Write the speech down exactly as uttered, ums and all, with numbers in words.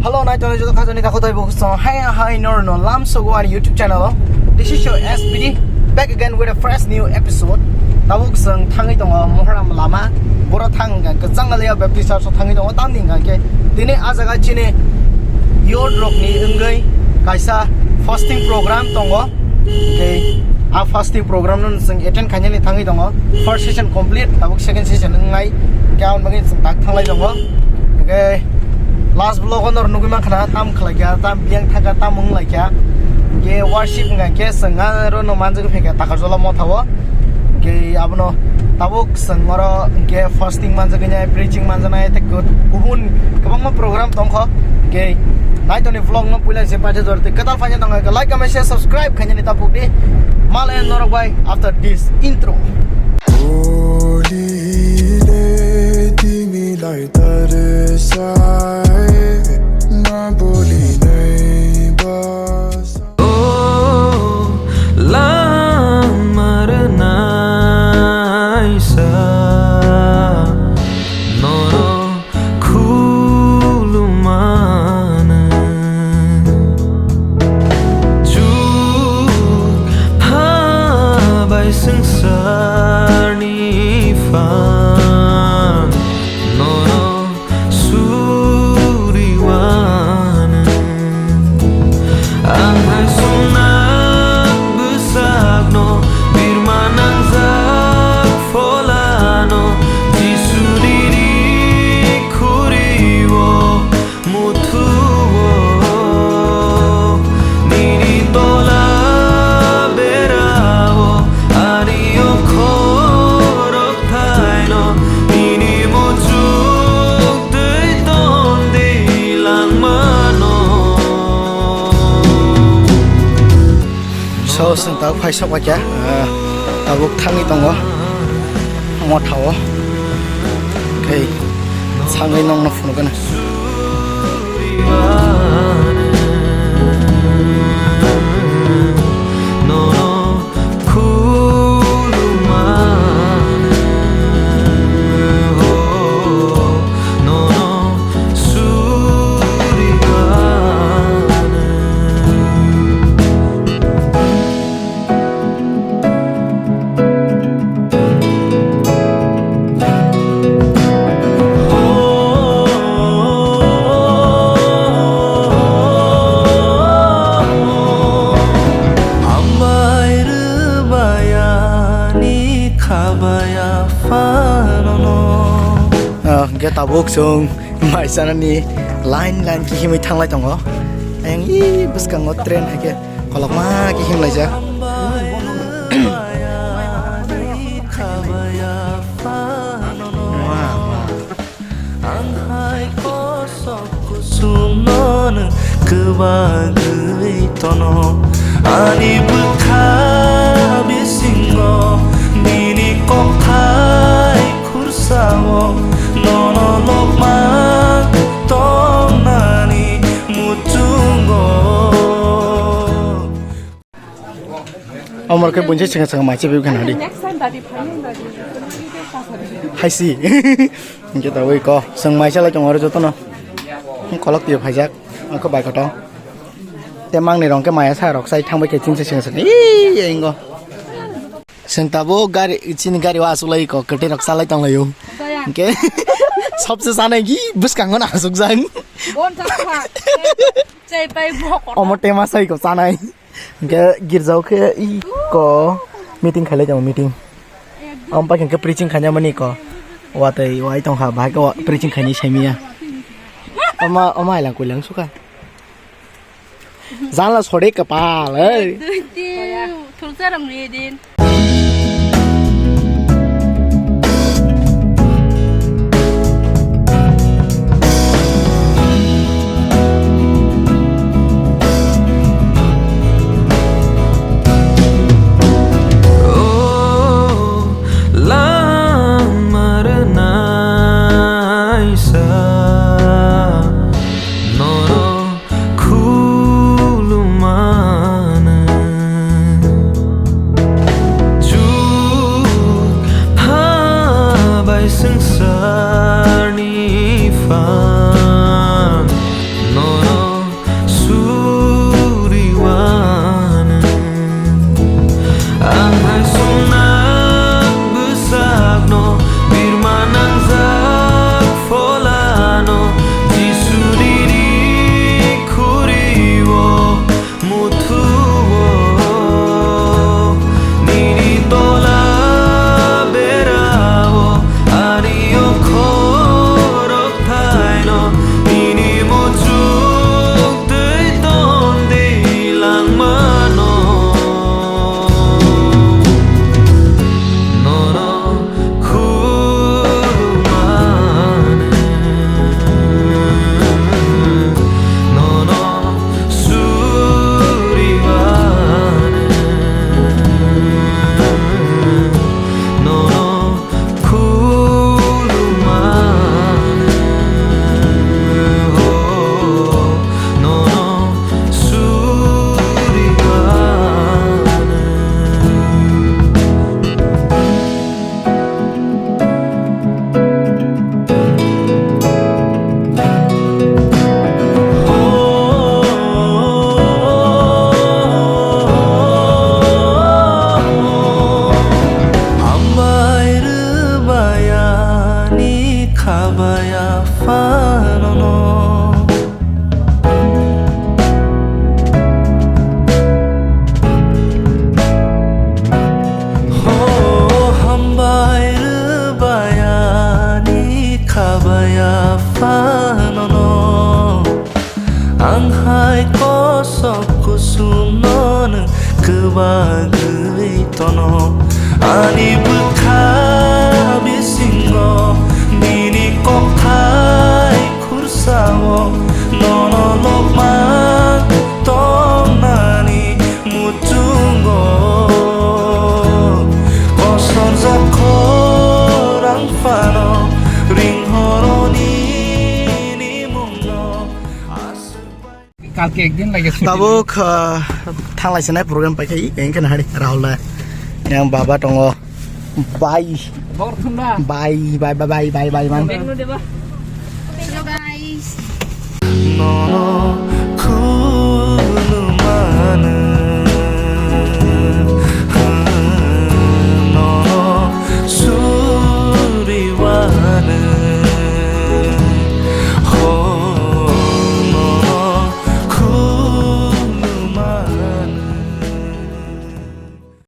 Hello, nai tongo joto khajani takhuk tei bukhuk song. Hai, hai, nor no lam sogo ani YouTube channel o. This is your S B D, back again with a fresh new episode. Tabuk song thangwi tongo Mohram lama. Boro thang hwnkha khe Changalia Baptist Church o thangwi tongo. Tamni hwnkha khe tini a jaga chini youth rokni wngwi kaisa fasting program tongo. Hwnkhe a fasting program no chwng attend khainani thangwi tongo. First session complete, tabuk second session wngnai. Hwnkhe aboni bagwi chwng tak thanglai tongo. Hwnkhe last vlog o norok nugwi mankha na, tam khlaikha, tam biyang thangkha, tam wnglaikha. Hwnkhe worship wngkha khe chwng aro no manjagwi phaikha Takarjala motha o. Hwnkhe abono tabuk chwng oro hwnkhe fasting manjagwi nai, preaching manjaknai tei kubun kwbangma program tongkho. Hwnkhe naitoni vlog no puila se paitha jor tei kwtal phaina tongo, like, comment, share, subscribe khainani tapuk di. Malai norok bai after this intro. Holy le timi lai tar sai ma boli nai bas. O lamar naisa noro khulumano chuk phabai swngsarni phan noro suriwano. Ang hai sumnang bwsakno birma nangjak pholano Jisuni ri khuriwo muthuwo nini tola berao ani okhorok thaino nini muchuk twi tondi langmano. So, chwng tabuk phai sok baikha, ah, tabuk thangwi tongo motha o. Khe sangwi nongno phunukgwna. Hambai rwbaya ni khabaya phanono. Ah, hwnkhe tabuk chwng mai chanani line line khe himwi thanglai tongo. Ayang i bwskango train hai khe. Kolokma khe himlaijak. Ang hai kosok kusumno nwng kwbagwi tono. Ani bwkha bisingo nini kokthai khursao nono lokma tongnani muchungo. Omor khe bunsi swnga swnga mai chibwi khana di. Haisi. Hwnkhe tabuk ko chwng mai chalai tongo oro jotono. Kolok twi phaijak. Ang khe bai koto. Te mangni rong khe maya sa rok sai thangbai khe chinsa swnga swnga. Ii, ingo. Chwng tabuk gari, chini gari o achuklai ko, kwtwi rok chalai tonglaio. Hwnkhe sobse chanai gi bwskango na achukjak. Bon chakha. Chai pai bo kotor. Omo tema sai ko chanai. Hwnkhe girjao khe i ko meeting khailai tongo, meeting. Ekdom. Omo pai khe preaching khaina mani ko. Watwi wai tongkha, bahai khe preaching khaini saimanya. Oma, oma ailang kuilang sukha. Janla sode kapal, ei. Dui, tin, thulsa rong ni din. O lamar naisa noro khulumano. Sok kusumno nwng kwbagwi tono. Ani bwkha bisingo nini kokthai khursao nono lobma tongnani muchungo. Kosorjak khorang phano ringhoro nini mungno aswk bai. কালকে একদিন লাগে ছুটি। Tabuk, ah, thanglai sinai program paikha, engkhe nahari Rahul da. Yang baba tongo. Bye. Bor thumna. Bye, bye, bye, bye, bye, bye, man. Bag no deba. Hello, guys. Nono